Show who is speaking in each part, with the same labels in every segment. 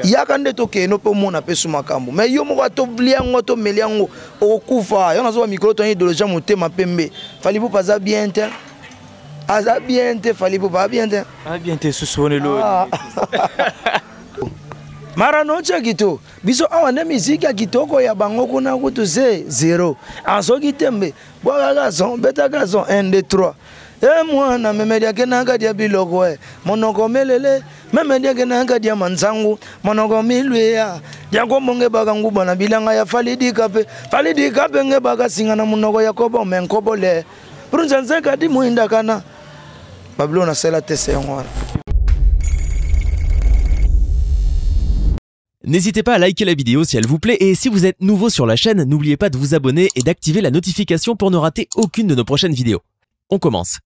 Speaker 1: Yaka nde tokende mpe omona mpe su makambo. Mais yo moko atobli yango, atomeli yango, okokufa. Yo nazoba mikolo toni idéologie ya motema pembe. Fally Ipupa aza bien te, aza bien te. Fally Ipupa aza bien te.
Speaker 2: Aza bien te susu wana elo.
Speaker 1: Ah. Maranoche ya kitoko biso awa nde miziki ya kitoko ya bango kuna kutu ze zero. Azoki tembe, bwakaka son, betaka son 1 2 3. E mwana memeliake na kati ya biloko e monoko melele memeliake na kati ya manzangu monoko milwea yango baka nguba na bilanga ya Fally Dikape. Fally Dikape nge bakasinga na monoko ya kobo me nkobole prunzanzeka di muindakana babilo nasala tese yango wana.
Speaker 3: N'hésitez pas à liker la vidéo si elle vous plaît et si vous êtes nouveau sur la chaîne, n'oubliez pas de vous abonner et d'activer la notification pour ne rater aucune de nos prochaines vidéos. On commence.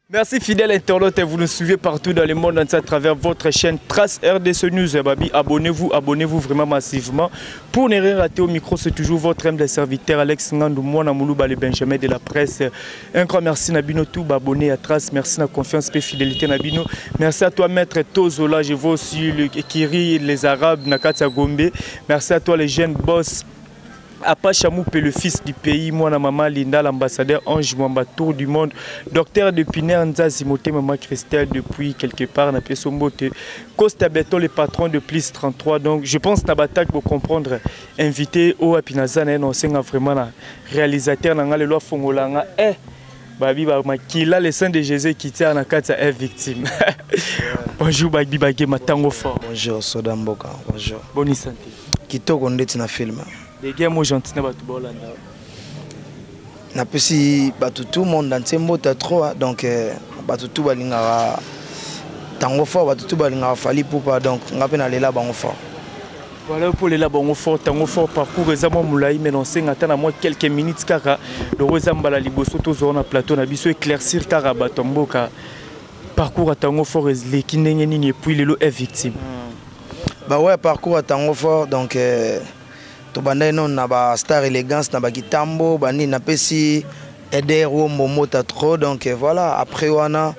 Speaker 2: Merci fidèles internautes, vous nous suivez partout dans le monde entier à travers votre chaîne Trace RDC News. Babi, abonnez-vous, abonnez-vous vraiment massivement pour ne rien rater. Au micro, c'est toujours votre humble serviteur Alex Ngandou, moi Moulouba, le Benjamin de la presse. Un grand merci na bino tout abonné à Trace, merci na confiance et fidélité na bino. Merci à toi maître Tozola, je vois aussi le Kiri, les Arabes, Nakatia Gombe. Merci à toi les jeunes boss. Apache Moupe, le fils du pays, moi, la maman Linda, l'ambassadeur Ange Mwamba, tour du monde, docteur de Piner Nzazi, Moté, maman Christelle, depuis quelque part, na pièce Mbote, Costa Beton, le patron de Plus 33. Donc, je pense Nabatak pour comprendre, invité au Apinazana, non, c'est vraiment la réalisateur, n'a le loi Fongolanga, eh, Babi, ba, makila, le sang de Jésus qui tient la carte est victime. Bonjour, Babi Bagé, Matango fort.
Speaker 1: Bonjour, Soda Mboka, bonjour.
Speaker 2: Bonne santé.
Speaker 1: Kitoko ndeti na film.
Speaker 2: Les gars, moi gentil na bato bolanda.
Speaker 1: Napesi bato tout monde entier mbota trop, hein. Donc bato tout balingaka tango fort, bato tout balingaka Fally Ipupa, donc nga pe nalela bango fort.
Speaker 2: Voilà pour les bango fort, tango fort parcours eza mwa molayi, mais non senga ata na mwa quelques minutes kaka loro eza mbala liboso tozwa na plateau na biso éclaircir kaka bato mboka parcours ya tango fort eleki ndenge nini et puis lelo est victime.
Speaker 1: Bah ouais, parcours ya tango fort, donc tobandaki nano na ba star élégance na ba kitambo, ba nini, napesi Eder Wombo mota trop, donc voilà, après wana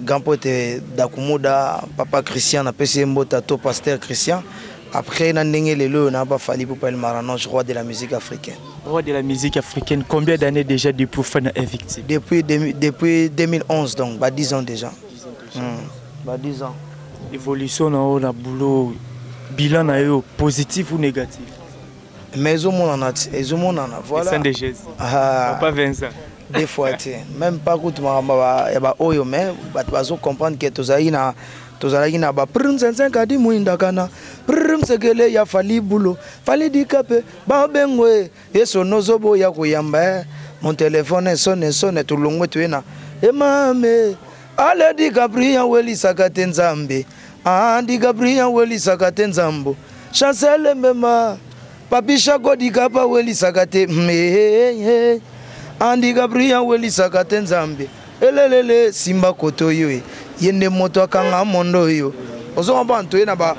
Speaker 1: grand pote Dakumuda, papa Christian, napesi ye mbota to pasteur Christian. Après na ndenge lelo na ba Fally Ipupa El Maranoche, roi de la musique africaine.
Speaker 2: Roi de la musique africaine, combien d'années déjà depuis Fana est victime?
Speaker 1: Depuis 2011, donc bah 10 ans déjà.
Speaker 2: 10 ans déjà.
Speaker 1: Bah 10 ans.
Speaker 2: Évolution na na boulot, bilan na yo positif ou négatif?
Speaker 1: Mais ezomonana, ezomonana, voilà.
Speaker 2: Saint de Jésus.
Speaker 1: Ah.
Speaker 2: Papa Vincent.
Speaker 1: Des fois, tu sais, même pas que tu m'as ya ba oyo, mais ba bazo comprendre que tozalaki na, tozalaki na ba prince cinq adi muinda kana, prince sekele ya Fally Bulo, Fally Dikape, ba bengwe, yeso nozobo ya koyamba, eh. Mon téléphone sonne sonne tulongwe tuena. E mame, ale DiCaprio welisaka te nzambe. Ah, DiCaprio welisaka te nzambo. Chancel mbema. Papi Chako DiCaprio welisaka te. Me, Andy Gabriel welisaka te nzambe. Elelele simba koto yo e. Yende moto akanga mondo yo. Ozo comprendre toye na ba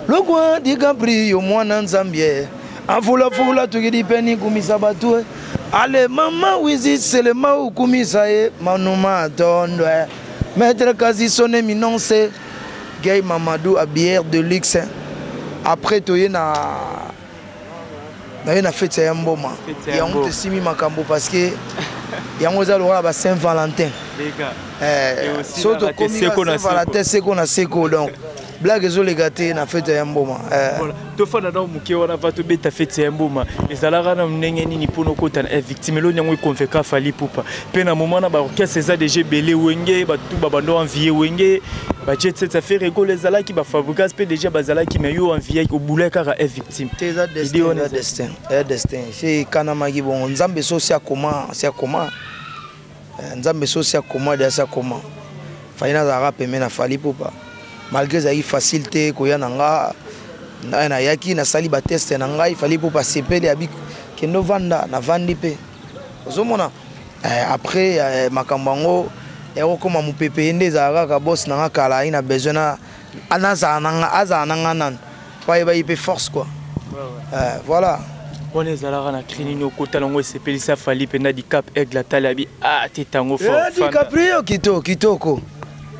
Speaker 1: lokwa DiCaprio mwana nzambe. Afula fula tukidi peni kumisa batu e. Ale mama wizi selema ukumisa e manuma tondo e. Maître Kazi son éminence Gay Mamadou à bière de luxe. Après toye na na ye na fête ya mboma.
Speaker 2: Fête ya
Speaker 1: Yango
Speaker 2: mboma.
Speaker 1: tesimi makambo parce que yango eza lokola ba Saint-Valentin.
Speaker 2: Les gars. Et aussi
Speaker 1: So
Speaker 2: na
Speaker 1: to
Speaker 2: raté
Speaker 1: komi
Speaker 2: seko na
Speaker 1: Saint-Valentin,
Speaker 2: seko.
Speaker 1: seko na seko, donc blague ezoleka te na fête ya mboma.
Speaker 2: Voilà. Tofanda na moke wana va tobeta fête ya mboma. Ezalaka na ndenge nini mpo nokota na victime eloni yango econvaincre Fally Ipupa. Pe na moment na ba orchestre eza déjà ebele wenge, bato ba bando envier wenge, ba jet set affaire egolo ezalaki ba Fabregas pe déjà bazalaki, mais yo envier obula kaka est victime.
Speaker 1: Te eza
Speaker 2: Idée
Speaker 1: destin,
Speaker 2: wana
Speaker 1: eza
Speaker 2: eza.
Speaker 1: destin, eza destin. Se ekanamaki bongo Nzambe so si akoma, si akoma. Nzambe so si akoma, dia si akoma. Fally nazalaka pembeni na Fally Ipupa. Malgré ezalaki facile te koya na nga, na nayaki, nasali ba test na ngai, Fally Ipupa sepeli abi kendo vanda, na vandi pe. Ozomona? Après makambo yango ekokoma mopepe ye nde ezalaka kaka boss na nga kala, ayi na besoin na, azala na nga, azala na nga nanu. Po ayeba ye pe force quoi. Voilà.
Speaker 2: Wana ezalaka na cri nini okota nango esepelisa Fally mpenza Dicap Aigle atali abi, ah, te tango fort,
Speaker 1: Eh,
Speaker 2: fanda.
Speaker 1: DiCaprio, kitoko, kitoko.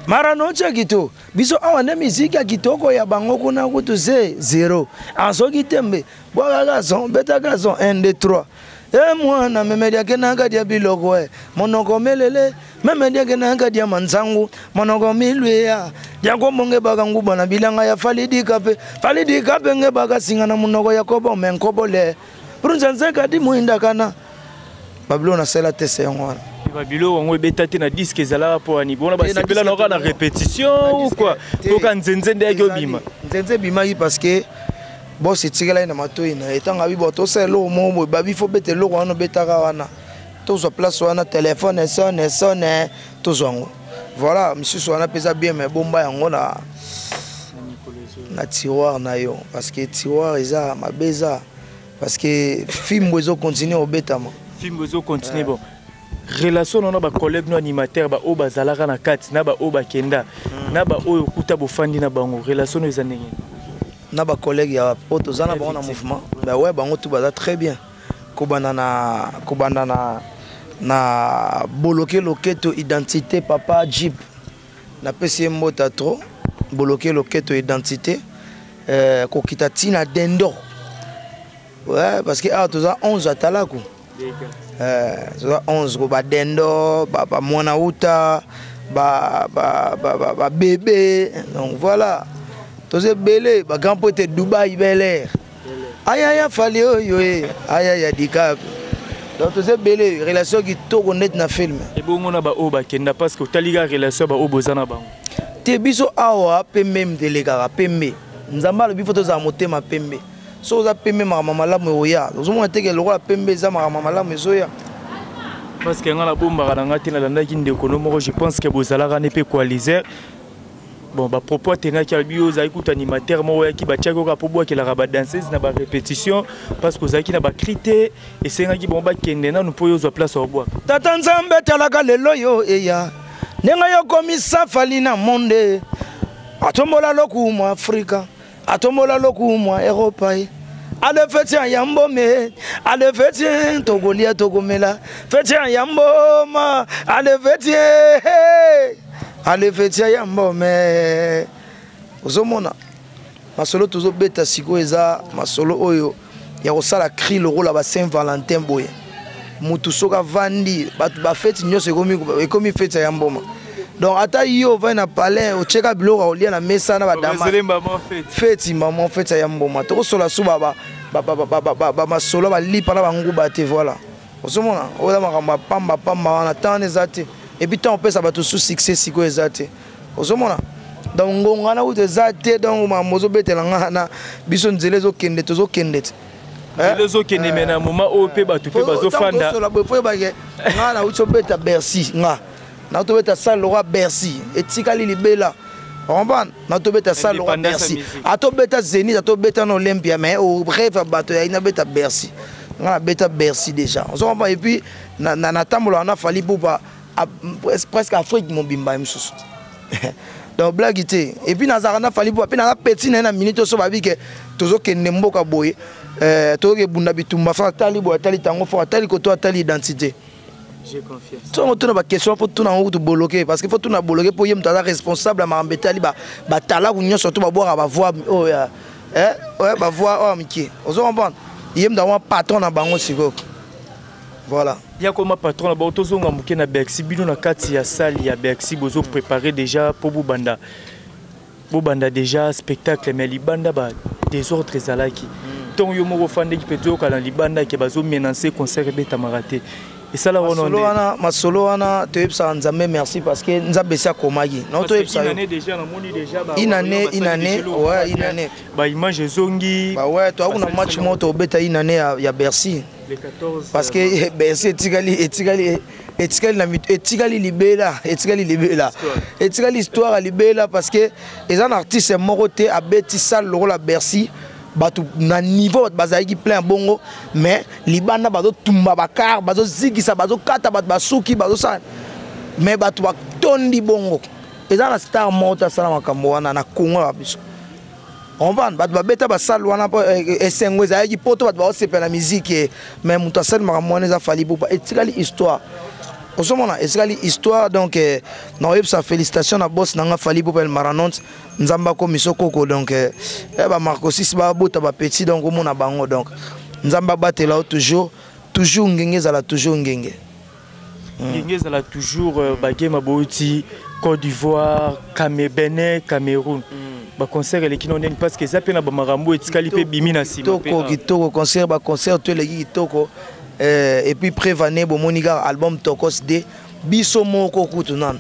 Speaker 1: Marano kito biso awa nde miziki ya kitoko ya bango kuna kutu ze zero asoki tembe bwakaka son betaka son 1 2 3 e mwana memediake nakadia biloko e monoko melele memediake nakadia manzangu monoko milwea diakombonge baka nguba na bilanga ya falidika pe falidika pe nge bakasinga na monoko ya kobo me nkobole prunzanzeka di muindakana babilo nasala tese yango wana.
Speaker 2: Babiloko yango ebeta te na disque, ezalaka mpo wani bona basepela na kaka na répétition ou quoi, mpoka nzenze nde yaki obima.
Speaker 1: Nzenze ebimaki parce que bos etikelaki na matoi na ye ntango abi bo tosala eloko moko boye, babi fo beta eloko wana, obetaka wana, tozwa place wana, telefone esone esone, tozwa yango. Voilà, misusu wana mpe eza bien, mais bomba yango na tiroir na yo, parce que tiroir eza mabe, eza parce que fimbo ezocontinue obetama.
Speaker 2: Fimbo ezocontinue. Bon, relation na bacollègue no animateur, baoyo bazalaka na kati na baoyo bakenda na baoyo okuta bofandi na bango, relation no eza ndenge?
Speaker 1: Na bacollègue ya po toza na bango na mouvement, bawe bango tu baza très bien, kobanda na Boloke Loketo Identité, papa Jeep, napesi ye mbota trop. Boloke Loketo Identité, kokita ntina dendo, ouais, parce que awa toza 11 atalaku, toza 11 ko badendo, bamwana uta, babebe, donc voilà, toza ebele, bagrand po ete Dubai Bel Air, ayaya Fali oyo e ayaya Dicap, donc toza ebele, relation kitoko neti na film.
Speaker 2: Ebongo na baoyo bakenda? Parce que otali kaka relation ya baoyo boza na bango.
Speaker 1: Te, biso awa pembe elekaka pembe. Nzambe alobi fo tozala motema pembe. So oza pembe, makambo malamu ekoya. Ozomona teke lokola pembe eza, makambo malamu ezoya.
Speaker 2: Parce que nga nabombaka na nga te, nalandaki ndeko no moko, je pense que bozalaka ne mpe coaliser. Bon, bapropos atenaki, alobi yo ozalaki kuta animateur moko oyaki, batiaki oka mpo bwakelaka badanseuse na barépétition, parce que ozalaki na bacri te, esengaki bango bakende nanu mpo yo ozwa place ya obwaka.
Speaker 1: Tata Nzambe talaka lelo yo eya ndenge yokomisa Fali na monde, atombola lokumu Afrika, atombola lokumu Eropa ye. Ale feti ya yambome, ale feti, tokolia tokomela, feti ya yamboma, ale feti, ale feti ya yambome. Ozomona masolo tozobeta sikoyo eza masolo oyo ya kosala cri lokola ba Saint Valentin boye. Mutu soki avandi, bato bafeti nyonso ekomi feti ya mboma. Donc ata yo ovandi na palais, otieka biloko ya kolia na mesa na badama, feti mama, feti ya mboma. Tokosola su bamasolo balipa na banguba te. Voilà, ozomona oyo eza makambo ya pamba pamba wana. Ntan wana eza te, et puis ntan opesa bato su succès sikoyo eza te. Ozomona, donc ngonga na kutu eza te. Donc makambo ozobetela nga na biso, nzela ezokende, tozokende te.
Speaker 2: Nzela ezokende, me na moment oyo mpe bato mpe bazofanda.
Speaker 1: Boye po oyebake nga nauti obeta Bercy, nga nauti obeta salle lokwa Bercy, etikali libela, comprendre? Natobeta salle lokwa Bercy, atobeta Zénith, atobeta na Olympia, mais au rêve ya bato yai nabeta Bercy, nga nabeta Bercy déjà, ozo comprendre? Et puis natambolaka na Fally Ipupa presque Afrique mobimba ye mosusu, donc blague te. Et puis nazalaka na Fally Ipupa mpe naza petit na ye na minute oso babi ke tozokende mboka boye, tozoke bunda bitumba. Fo atali boye, atali tango, fo atali koto, atali Identité. Songo tuna baquestion, fo tuna yango kutu Boloke, parce que fo tuna Boloke mpo ye moto aza responsable ya makambo etali batalaku nyonso to babwaka bavoix oyo, bavoix oyo mike, ozo comprendre? Ye moto akoma patron na bango sikoyo, voilà.
Speaker 2: Ya koma patron na bango. Tozonga moke na Bercy. Bino na kati ya salle ya Bercy, bozoprépare déjà mpo bobanda déjà spectacle, mais libanda ba désordre ezalaki. Ntongo yo moko ofandeki mpe toyoka na libanda ke bazomenace concert ebetamaka te, esala
Speaker 1: wana. Masolo wana, toyebisaka Nzambe merci, parce que Nzambe esi akomaki na toyebisa yo une année, une année, ouais, une année.
Speaker 2: Baimage ezongi.
Speaker 1: Ouais, toyaki na match moko, tobeta une année ya Bercy, parce que Bercy etikali na etikali libela, etikali libela, etikali histoire ya libela, parce que eza na artiste moko te abeti salle lokola Bercy, bato na niveau bato bazalaki plein bongo, mais libanda bazotumba bacar, bazozikisa, bazokata bato, basuki bazosala, mais bato batondi bongo. Eza na star moko te asala makambo wana na Congo ya biso, comprendre? Bato babeta basale wana mpo esengo ezalaki poto, bato baosepela na miziki, mais moto asali makambo wana eza Fally Ipupa. Etikali histoire. Ozomona esikali histoire. Donc nakoyebisa félicitation na boss na nga Fally Ipupa El Maranont, Nzambe akomiso koko. Donc bamarcosis babota bapetit, donc omona bango. Donc Nzambe abatela yo toujours, toujours ngenge ezala toujours ngenge.
Speaker 2: Ngenge ezala toujours. Bagema bouti Côte d'Ivoire, Bénin, Cameroun, baconcert eleki no ndenge? Parce que eza mpe na bamakambo etikali mpe bimi na nsima.
Speaker 1: Kitoko, kitoko. Concert, baconcert to eleki kitoko. Et puis prévane bomoni kaka album Tokos d biso moko kutu nano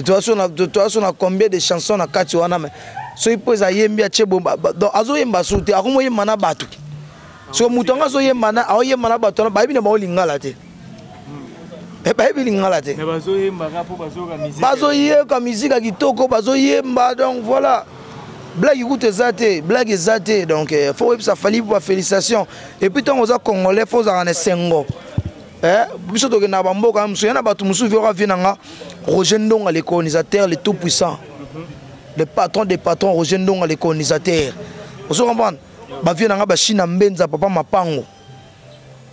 Speaker 1: toaso na combien de chansons na kati wana. Mais soki mpo eza yembi atie bo, donc azoyemba su te, akomoyemba na bato. Soki moto yango azoyemba na aoyemba na bato wana, bayebi na bango lingala te. Bayebi lingala te, bazoyeka musique ya kitoko, bazoyemba. Donc voilà, blague kutu eza te, blague eza te. Donc faut oyebisa Fally po bafélicitation. Et puis ntango oza Congolais, faut ozalaka na esengo. Biso tokendaka bamboka mosusu ya na bato mosusu. Vioka vie na nga Roger Ndonga, le colonisateur, le tout puissant, le patron des patrons, Roger Ndonga le colonisateur. Ozo comprendre? Bavie na nga bachine mbenza papa mapango,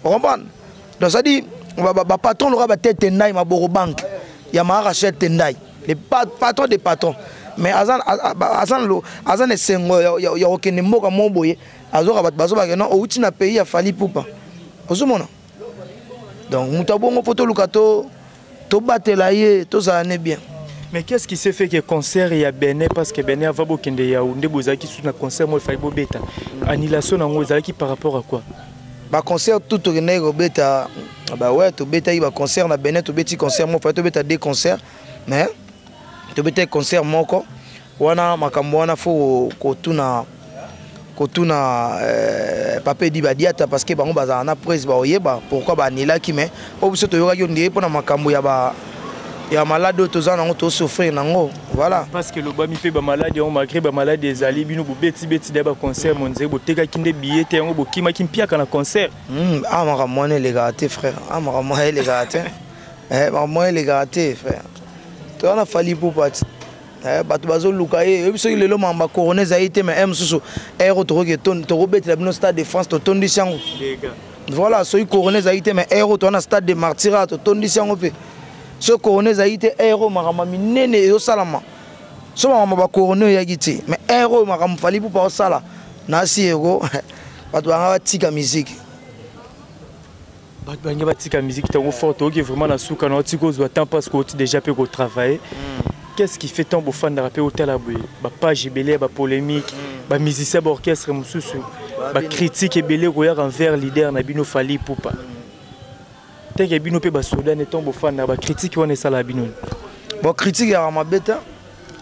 Speaker 1: ocomprendre? Donc c'est-à-dire bapatron loka batete Tendai Maboko, banque ya maa Rachel Tendai, le patron des patrons. Mais aza na esengo ya kokende mboka moko boye, azoka bato bazobaka non, outi na pays ya Fally Ipupa. Ozomona? Donc moto abongo, mpo toluka tobatela ye, tozala ne bien.
Speaker 2: Mais qu'est-ce qui s'est fait que concert ya Bénin, parce que Bénin avant bokende Yaoundé, bozalaki su na concert moko efali bobeta, annulation nango ezalaki par rapport à quoi?
Speaker 1: Baconcert tout tokendaki kobeta, bawe tobetaki baconcert na Bénin. Tobeti concert moko, fallait tobeta deux concerts, mais tobetaki concert moko wana. Makambo wana faut kotuna papa Edi Badiata, parce que bango bazala na presse, baoyeba pourquoi baanilaki. Mais po biso toyokaki ondire mpona makambo ya ba ya malade oyo toza nango, tosouffrir nango, voilà.
Speaker 2: Parce que lobami mpe bamaladi yango, malgré bamaladi ezali, bino bobeti-beti da baconcert monzele, botekaki nde billet te, yango bokimaki mpiaka na concert.
Speaker 1: Ah, makambo wana elekaka te, frère. Ah, makambo wana elekaka te. Makambo wana elekaka te, frère. Toza na Fally Ipupa ti bato bazoluka ye. Oyebi, soki lelo makambo ya corona ezali te, mais mosusu aire oyo tokoki tokobetela bino Stade de France, totondisi yango. Voilà, soki corona ezali te, mais aire oyo toza na Stade de Martyrs, totondisi yango mpe. Soki corona ezali te, aire oyo makambo minene ezosalama. So makambo bacorona oyaki te, mais aire oyo makambo Fally Ipupa osala nasi eko bato banga batika musique.
Speaker 2: Bato bange batika musique ntango fort. Toyoki vraiment na suka na otika ozwa temps, parce que oti déjà mpe kotravailler. Qu'est-ce qui fait tant bofandaka mpe otala boye bapage ebele ya bapolémique, bamusicien, baorchestre mosusu, bacritique ebele koyaka envers leader na bino Fally Ipupa? Teke bino mpe basoda ne, ntango bofandaka, bacritique wana esalaka bino?
Speaker 1: Bon, critique yaka mabe te,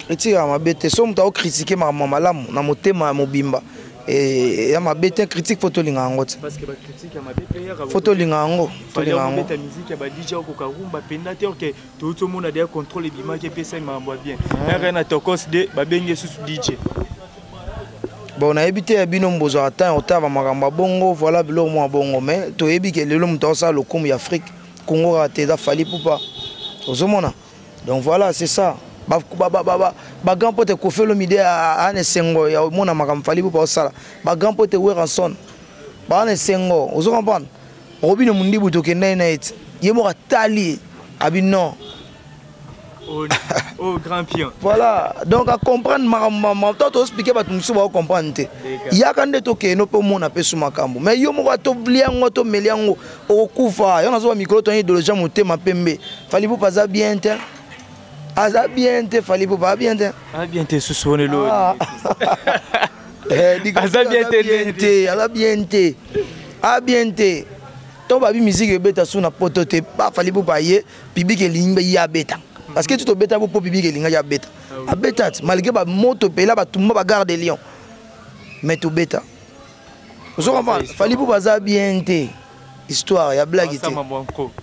Speaker 1: critique yaka mabe te. So moto aocritique makambo malamu na motema ya mobimba, ya mabe te. Critique, faut tolinga yango te, faut tolinga yango, tolinga yango.
Speaker 2: Musique ya badj okoka rumba mpenza te. Oke touti omona deya contrôle ebimaki, epesai makambo ya bien ere na Tokos de babengi esusu DJ.
Speaker 1: Bon, nayebi te ya bino mbozwaka temps otala makambo ya bongo. Voilà, biloko mwa bongo. Mais toyebi ke lelo moto aosala lokumu ya Afrique, Congo kaka te, eza Fally Ipupa. Ozomona? Donc voilà, c'est ça. Bagrand pote Koffi Olomide ana esengo ya omona makambo Fally Ipupa osala. Bagrand pote Werrason baa na esengo. Ozo comprendre? Robino Mundibu, tokendai na ye ti ye moko atali abi non.
Speaker 2: Oh, grand pion.
Speaker 1: Voilà, donc acomprendre makambo to toexplike, bato mosusu baocomprendre te. Yaka nde tokende mpe omona mpe su makambo. Mais yo moko atoblia yango, tomeli yango, okokufa. Yo nazoba mikolo toni idéologie ya motema pembe. Fally Ipupa aza bien te, aza bien te. Fally Ipupa aza bien te.
Speaker 2: Aza bien te susu wana elo. Aza bien te.
Speaker 1: Te, aza bien te, aza bien te. To babi musique ebeta su na poto te, baFally Ipupa ye public elingi ye abeta, parce que ti tobeta bo mpo public elingaki abeta, abeta ti malgré bamoto epela, batumba bagare de Lyon, mais tobeta. Ozo comprendre? Fally Ipupa aza bien te, histoire ya blague te.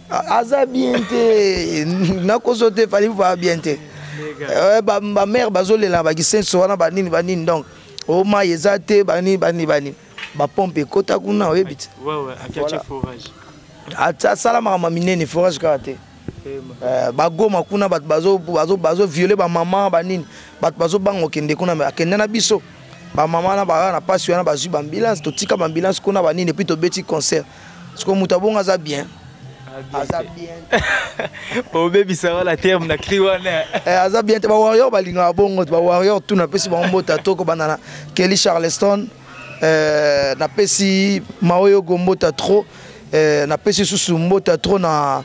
Speaker 1: Aza bien te, nakoso te. Fally Ipupa aza bien te. Bamare bazolela bakisenso wana, banini banini. Donc o mai eza te, banini banini banini, bapompe ekota kuna, oyebi te. Asala makambo minene, forage kaka te. Bagoma kuna, bato bazoviole bamama banini, bato bazobanga okende kuna. Akende na biso, bamama na baa na mpasi wana, bazwi baambulance, totika baambulance kuna banini, et puis tobeti concert. Siko moto abongo aza bien. Aza bien te.
Speaker 2: Obebisa wana terme na cri wana.
Speaker 1: Eh, aza bien te. Bawarrior balingaka bongo te. Bawarrior tu napesi bango mbota to kobanda na Kelly Charleston. Eh, napesi Maoyogo mbota trop. Eh, napesi susu mbota trop na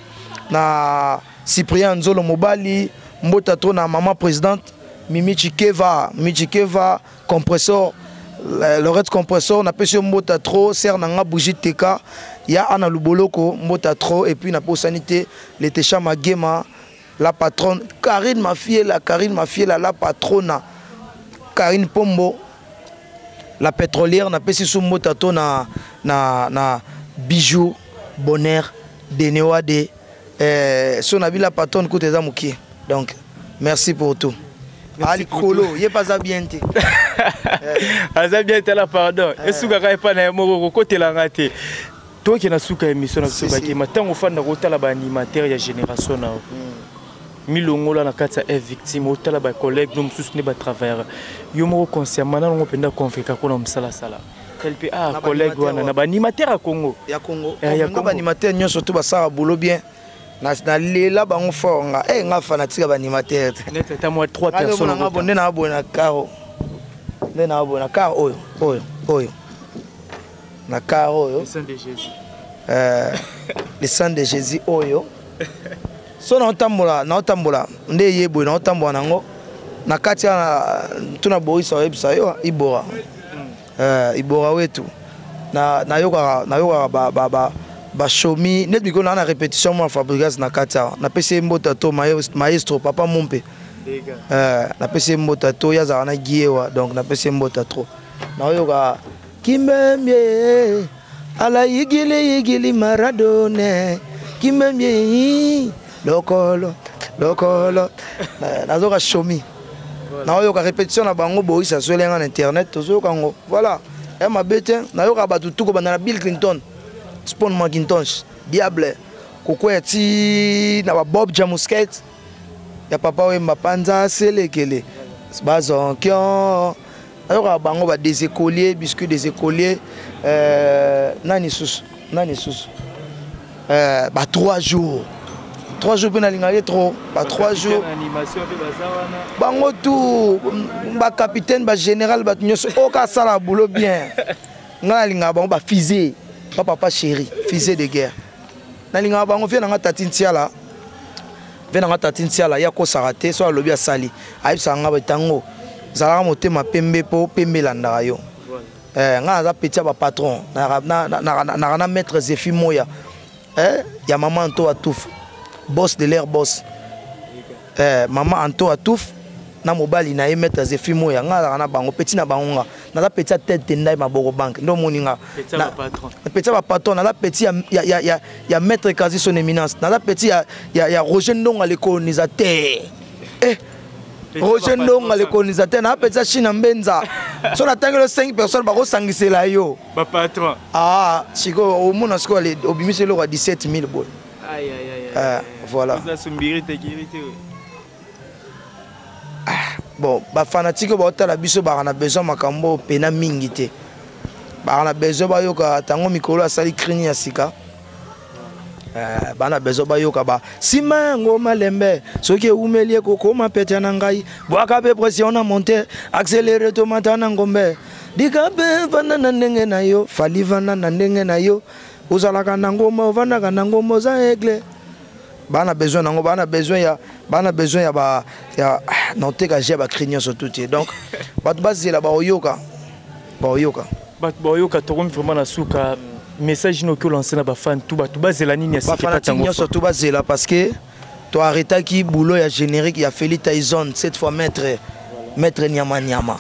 Speaker 1: Cyprien Nzolo mobali, mbota trop na maman présidente Mimi Chikeva, Mimi Chikeva compresseur, Lorette compresseur, napesi yo mbota trop, sœur na nga Brigitte Teka, ya Anna Luboloko mbota trop, et puis na posani te Letesha Magema la patronne, Karine Mafiela, Karine Mafiela la patrona, Karine Pombo la pétrolière, napesi su mbota to na Bijou Bonheur Denewade, so na bila patronne kuta eza mokie. Donc merci pour tout.
Speaker 2: Merci pour
Speaker 1: Alikolo,
Speaker 2: tout.
Speaker 1: ye pas bien te.
Speaker 2: Aza bien te la pardon. Esuka ka epa na ye moko kokotela nga te. Toke na suka émission na biso
Speaker 1: Si, si.
Speaker 2: bakema ntango ofanda kotala ba animateur ya génération na yo. Milongola na kati ya F victime, otala ba collègue no mosusu nde ba travailleur. Yo moko consciemment na ngo mpenza convaincre ko na mosala sala. Tel pe, ah,
Speaker 1: Na ba
Speaker 2: collègue
Speaker 1: animateur
Speaker 2: wana,
Speaker 1: wa.
Speaker 2: na ba animateur ya Congo.
Speaker 1: Ya Congo.
Speaker 2: Eh, ya
Speaker 1: Nga
Speaker 2: Congo.
Speaker 1: ba animateur nyonso to basala boulot bien. Na lela bango fort nga. Eh, nga fanatique ya ba animateur te.
Speaker 2: Net ata moi 3
Speaker 1: Nga
Speaker 2: personnes
Speaker 1: nga
Speaker 2: okota.
Speaker 1: bonde na bona caro. Nde na bona caro oyo, oyo, oyo. Na caro oyo.
Speaker 2: Le sang de Jésus.
Speaker 1: Le sang de Jésus oyo. So na otambola, na otambola, nde yeboye na otambola nango. Na kati ya tuna Boris oyebisa yo Ibora. Ibora wetu. Na, na yoka, na yoka ba, ba, ba, ba shomi net biko na na répétition moi Fabregas na kati awa. Na pesi mbota to maestro papa Mompe.
Speaker 2: Dega.
Speaker 1: Na pesi mbota to ya za na giewa, donc na pesi mbota trop. Na yoka kimbembe ala yigili yigili Maradona kimbembe lokolo lokolo. Na, nazoka shomi. Na yoka répétition na bango Boris azolenga na internet tozoyoka ngo. Voilà. Eh, ma bête, na yoka batu tuko banda na Bill Clinton. Spawn McIntosh, Diable, Koko ya ti na ba Bob Jamusket ya papa Wemba Panza Selekele. Bazonkion. Na yoka bango ba des écoliers, biscuits des écoliers, nani susu, nani susu. Ba 3 jours. 3 jours pe na lingaki trop, ba 3 jours.
Speaker 2: Animation pe baza wana.
Speaker 1: Bango tout, ba capitaine, ba général, ba nyonso, oka sala boulot bien. Nga na lingaka bango ba fusée, ba papa chéri, fusée de guerre. Na lingaka bango vie na nga tati ntiala. Vie na nga tati ntiala ya kosaka te, so alobi asali. Ayebisaka nga ba tango, zalaka motema pembe po pembe elandaka yo. Nga naza petit ya ba patron, na na maître Zephy Moya. Ya maman Anto Atouf, boss de l'air boss. Maman Anto Atouf na mobali na ye maître Zephy Moya, nga azalaka na bango petit na bango nga. Naza petit ya tête de ndai maboko banque. Ndo moni nga.
Speaker 2: Petit ya
Speaker 1: Na
Speaker 2: ba patron.
Speaker 1: Petit ya ba patron, naza petit ya maître Kazi son éminence. Naza petit ya Roger Ndonga le colonisateur.
Speaker 2: Petit ya
Speaker 1: Roger
Speaker 2: ba
Speaker 1: Ndonga le
Speaker 2: patron.
Speaker 1: colonisateur, na petit ya Chine Mbenza. So na tangelo 5 personnes bako sangisela yo.
Speaker 2: Ba patron.
Speaker 1: Ah, siko omona siko ale obimisi eloko ya 17 000 boy.
Speaker 2: Aïe, aïe, aïe, aïe, aïe.
Speaker 1: Voilà.
Speaker 2: Oza sombiri te, kiri te, we.
Speaker 1: Ah, bon, ba fanatique ba otala biso ba na besoin makambo pena mingi te. Ba na besoin ba yoka tango mikolo asali crini ya sika. Ba na besoin ba yoka ba sima ngoma lembe soki eumeli ekokoma pete na ngai bwaka pe pression na monter accélérer to mata na ngombe dikape vanda na ndenge na yo fali vanda na ndenge na yo ozalaka na ngoma ovandaka na ngoma oza aigle. Ba na besoin nango, ba na besoin ya, ba na besoin ya ba, ya, ah, na oteka je ba cri nyonso tout te. Donc, bato bazela, ba oyoka. Ba oyoka.
Speaker 2: Bato ba oyoka, tokomi vraiment na suka. Message noki olancer na ba fan tout, bato bazela nini ya
Speaker 1: Ba
Speaker 2: sika
Speaker 1: fanatique
Speaker 2: tango
Speaker 1: nyonso
Speaker 2: fa?
Speaker 1: tout bazela parce que to arrêtaki boulot ya générique ya Félix Tyson cette fois maître Nyama Nyama.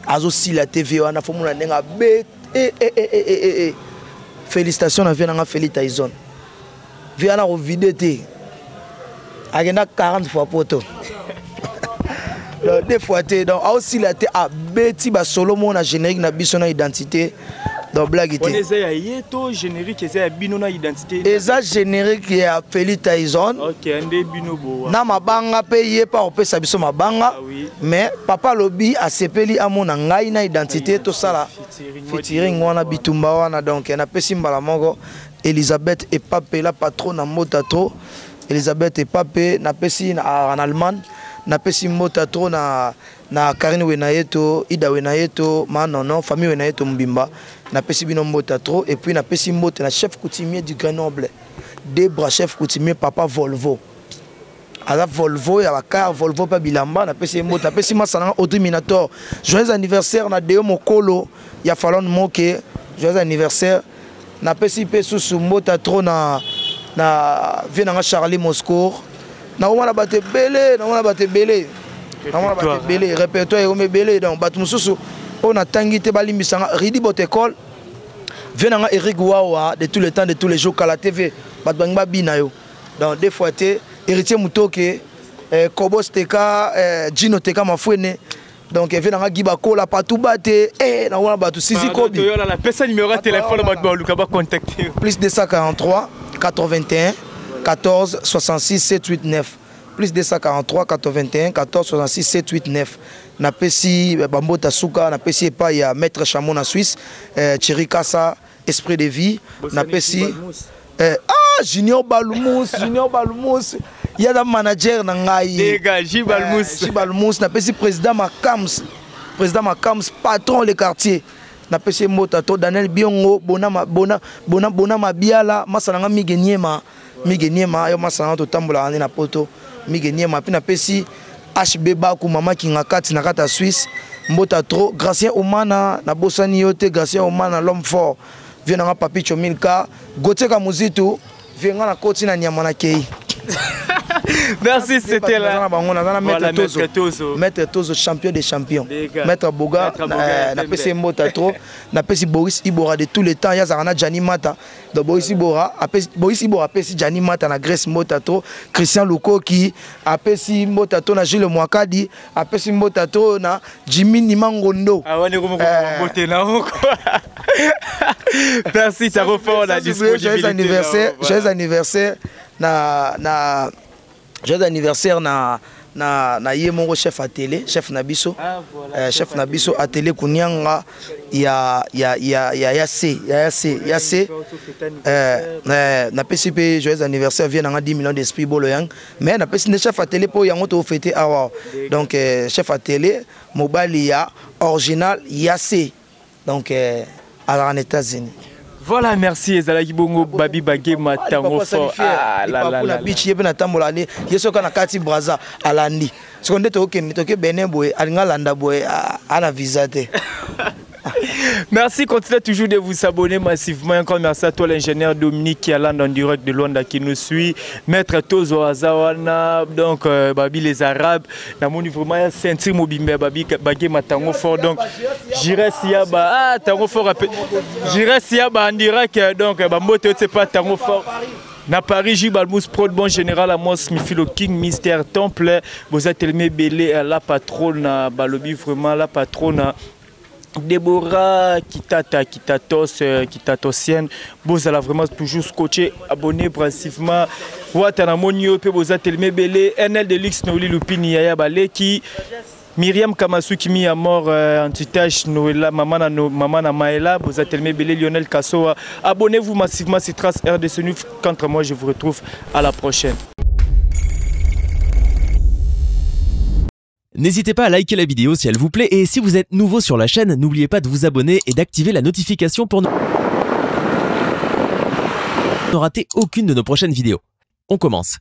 Speaker 1: Azo sila TV wana fo mona ndenga B E E E E E E E. Félicitations na vie nanga Félix Tyson. Vie na ko vide te. Agenda 40 fois poto. Donc, deux fois te. Donc, aussi la te a beti ba solo mo na générique na biso na identité. Donc blague te.
Speaker 2: On eza ya yeto générique eza ya bino na identité.
Speaker 1: Eza générique ya Félix Tyson.
Speaker 2: OK, nde bino bowa.
Speaker 1: Na mabanga pe ye pa opesa biso mabanga.
Speaker 2: Ah oui.
Speaker 1: Mais papa lobi asepeli amona ngai na identité to sala
Speaker 2: Featuring
Speaker 1: featuring wana bitumba wana. Donc na pesi mbala moko. Elisabeth Epape la patronne na mbote trop. Elisabeth Epape napesi na, en Allemagne, napesi mbote trop na na Karine Wenayeto, Ida Wenayeto, ma nono, famille Wenayeto Mbimba, napesi bino mbote trop et puis napesi mbote na chef coutumier du Grenoble, Debra chef coutumier papa Volvo. Aza Volvo ya bakar Volvo mpe bilamba, napesi ye mbote, napesi masa nanga Audrey Minator. Joyeux anniversaire na Deo Mokolo ya Falon Moke, joyeux anniversaire. Napesi mpe susu mbote trop na na vie nanga Charlie Moscour. Nakomona bato ebele, nakomona bato ebele, nakomona bato ebele, répertoire ekomi ebele. Donc bato mosusu oyo natangi te balimbisanga. Ridi Botekol, vie nanga Eric Wawa de tous les temps de tous les jours, Kala TV, bato bangi babina yo. Donc deux fois te Héritier Mutoke, Kobos Teka, Gino Teka Mafouene. Donc vie nanga Guy Bakola, Patou Bate, na wana bato Sisi Kobi.
Speaker 2: Toyola la pesa numéro ya téléphone bato baluka ba contacter.
Speaker 1: Plus 243 81 14 66 7 8 9. Plus 243 81 14 66 7 8 9. Napesi bambota suka, napesi epai ya Maître Chamon na Suisse, Thierry Kassa, Esprit de vie, napesi Junior Balmous, Junior Balmous, il y a un manager na ngai.
Speaker 2: Dégage, J Balmous.
Speaker 1: J Balmous, napesi président Makams, président Makams, patron le quartier. Napesi mbota to Daniel Biongo, Bona Bona Bona Bona Mabiala, masala nga Mige Niema, Mige Niema, yo masala nga totambola na poto. Mige Niema, puis napesi HB Baku, mama Kinga kati na kata Suisse. Mbota trop Gracien Omana, na bosani yo te Gracien Omana l'homme fort. Viens nga Papi Chomilka, Gauthier Kamuzitu, viens nga na koti na nyama na kei.
Speaker 2: Merci, c'était là.
Speaker 1: Bango, naza na
Speaker 2: Voilà,
Speaker 1: Maître Tozo.
Speaker 2: Maître Tozo.
Speaker 1: Maître Tozo, champion des champions.
Speaker 2: Dégâts.
Speaker 1: Maître Boga,
Speaker 2: Maître Boga,
Speaker 1: na
Speaker 2: Tembe.
Speaker 1: pesi mbota trop, na pesi Boris Ibora de tous les temps, ya zarana Gianni Mata. Donc Boris Ibora, apesi Boris Ibora apesi Gianni Mata na Grèce mbota trop, Christian Lukoki apesi mbota trop na Gilles Mwakadi, apesi mbota trop na Jimmy Nimangondo.
Speaker 2: Ah ouais, nous mbote na quoi. Merci, ça refait la
Speaker 1: Joyeux
Speaker 2: disponibilité.
Speaker 1: anniversaire,
Speaker 2: Voilà.
Speaker 1: joyeux anniversaire na na joyeux anniversaire na na na ye moko chef à télé, chef Nabiso.
Speaker 2: Ah, voilà,
Speaker 1: Chef Nabiso à télé Kunyanga ya ya ya ya ya C, ya ya C, ya C. Na PCP joyeux anniversaire vient na 10 millions d'esprits bolo yang, mais na PCP chef à télé po yango to fêter awa. Donc chef à télé mobali ya original ya C. Donc à en États-Unis.
Speaker 2: Voilà, merci Ezalaki Bongo Babi Bagé Matango fort. Ah là là là.
Speaker 1: Beach yebe na tambola ni yeso kana kati Brazza alandi. Sekonde to ke to ke Benin boye alinga landa boye ana visa te.
Speaker 2: Merci, continuez toujours de vous abonner massivement. Encore merci à toi l'ingénieur Dominique qui est en direct de Luanda qui nous suit. Maître Tozo Azawana, donc Babi les Arabes. Namoni vraiment sentir mobimbe Babi Bagé Matango fort. Donc j'irai siaba ah Tango fort j'irai siaba en direct donc ba moto c'est pas Tango fort. Na Paris, J Balmous Prod, bon général Amos Mifilo King, Mystère Temple, vous êtes tellement belé la patronne Balobi vraiment la patronne Déborah Kitata, Kitatos, Kitatosienne, vous allez vraiment toujours scotcher, abonné massivement. Watana Monio, pe boza telme belé, NL Deluxe, Noeli Lupini, Yaya Baleki, Myriam Kamasu qui mis à mort anti-tâche, Noëlla, maman na, no, maman na Maëla, boza telme belé, Lionel Kassoa. Abonnez-vous massivement sur Trace RDC News. Quant à moi, je vous retrouve à la prochaine.
Speaker 3: N'hésitez pas à liker la vidéo si elle vous plaît et si vous êtes nouveau sur la chaîne, n'oubliez pas de vous abonner et d'activer la notification pour ne rater aucune de nos prochaines vidéos. On commence.